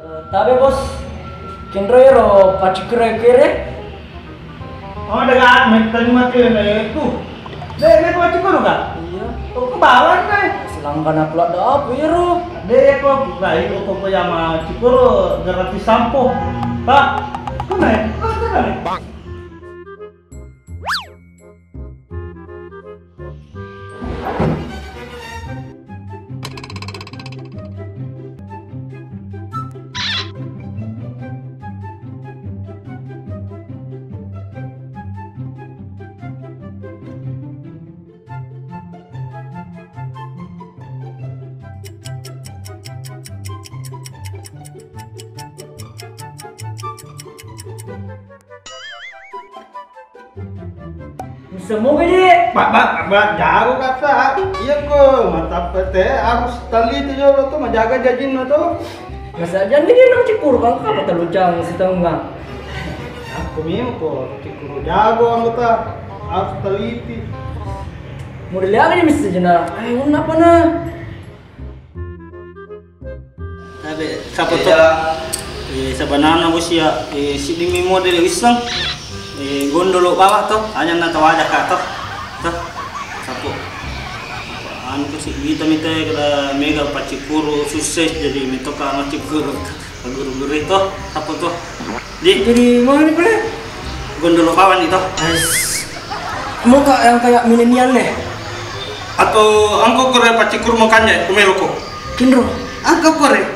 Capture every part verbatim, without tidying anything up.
Tabe, Bos. Kenro ero pacikkuru kere. Oh, daga mettani mati itu. Dek, dek pacikkuru ka? Iya. Oh, kebawan deh. Selangkana pula ada apa ero? Dek, kok buka itu kok yang mau cikkuru gratis sampo. Pak, kau naik, kau naik. Semoga je. Pak, Pak, Pak, jago kata. Iya ko, mata pete harus teliti jolo tu, menjaga jajinna tu. Masa jangan dia nak cikkuru kan, apa terluncang setengah. Aku mimo ko, cikkuru jago anggota harus teliti. Model aga ni mesti jena. Eh, unna apa na? Tabe, sapa to? Eh, sabanana bos ya, eh, siddimi model wiseng. Eh, gondolo bawa to, hanya na tawaja ka to. To, sapu. Anu to si Wita mite kada mega pacikkuru sukses jadi mitoka macikkuru guru-guru itu, sapu to. Di. Jadi mau ni pale? Gondolo bawang itu. Ais. Mau kak yang kayak milenial deh. Atau angko kore pacikkuru makanya kumelo ko. Kinro. Angko kore.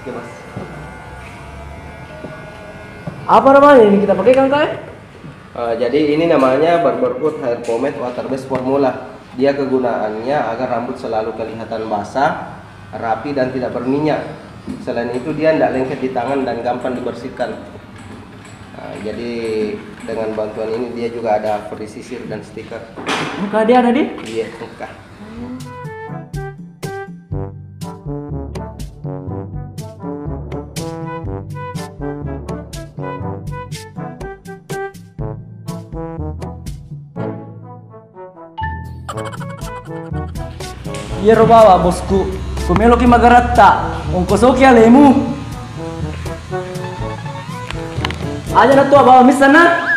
Oke, Mas. Apa namanya ini kita pakai, Kang, Kak? Eh, jadi ini namanya Barber Food Hair Pomade Water Based Formula. Dia kegunaannya agar rambut selalu kelihatan basah, rapi, dan tidak berminyak. Selain itu, dia tidak lengket di tangan dan gampang dibersihkan. Nah, jadi dengan bantuan ini dia juga ada free sisir dan stiker. Muka dia ada di? Iya, muka. Iyaro bawa bosku, ko meloki magaratta, ongkosoki alemu. Aja na tua bawa misana.